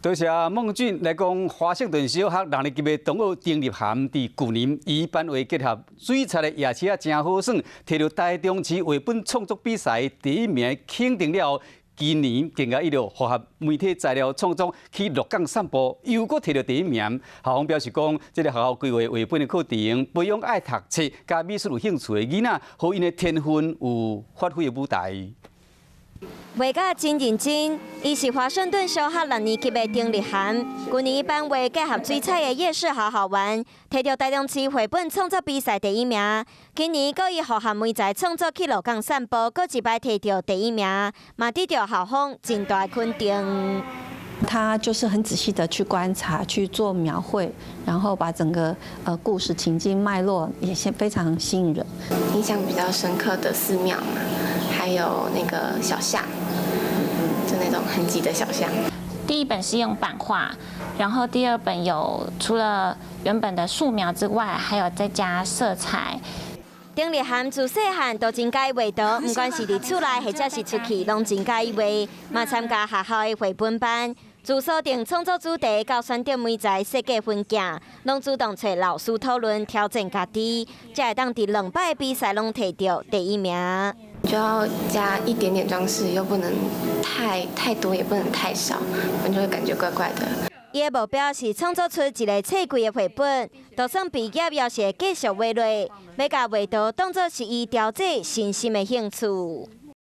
多謝孟俊來講，華盛頓小學六年級的同學丁立涵，佇舊年以版畫結合水彩的夜市仔誠好耍，摕著台中市繪本創作比賽第一名肯定了。今年更加伊著複合媒體材料創作去鹿港散步，又閣摕著第一名。校方表示講，這個學校規劃繪本的課程，培養愛讀冊、佮美術有興趣的囡仔，予𪜶的天分有發揮的舞台。畫甲真認真，伊是華盛頓小學六年級的丁立涵。舊年版畫結合水彩的夜市好好玩，摕著台中市繪本創作比賽第一名。今年閣以複合媒材創作去鹿港散步，閣一擺摕著第一名，嘛得著校方真大肯定。他就是很仔細的去觀察、去做描繪，然後把整個故事情境脈絡也是非常吸引人。印象比較深刻的寺廟嘛，還有那個小巷，就那種很擠的小巷。第一本是用版畫，然後第二本有除了原本的素描之外，還有再加色彩。丁立涵自細漢都真佮意畫圖，毋管是佇厝內或者是出去，攏真佮意畫。嘛參加學校的繪本班，自鎖定創作主題到選擇媒材設計分鏡，攏主動揣老師討論挑戰家己，才會當佇兩擺比賽攏摕著第一名。就要加一點點裝飾，又不能太多，也不能太少，不然就會感覺怪怪的。伊的目標是創作出一个冊櫃的繪本，就算畢業也是會繼續畫落，欲共畫圖當作是伊調劑身心的興趣。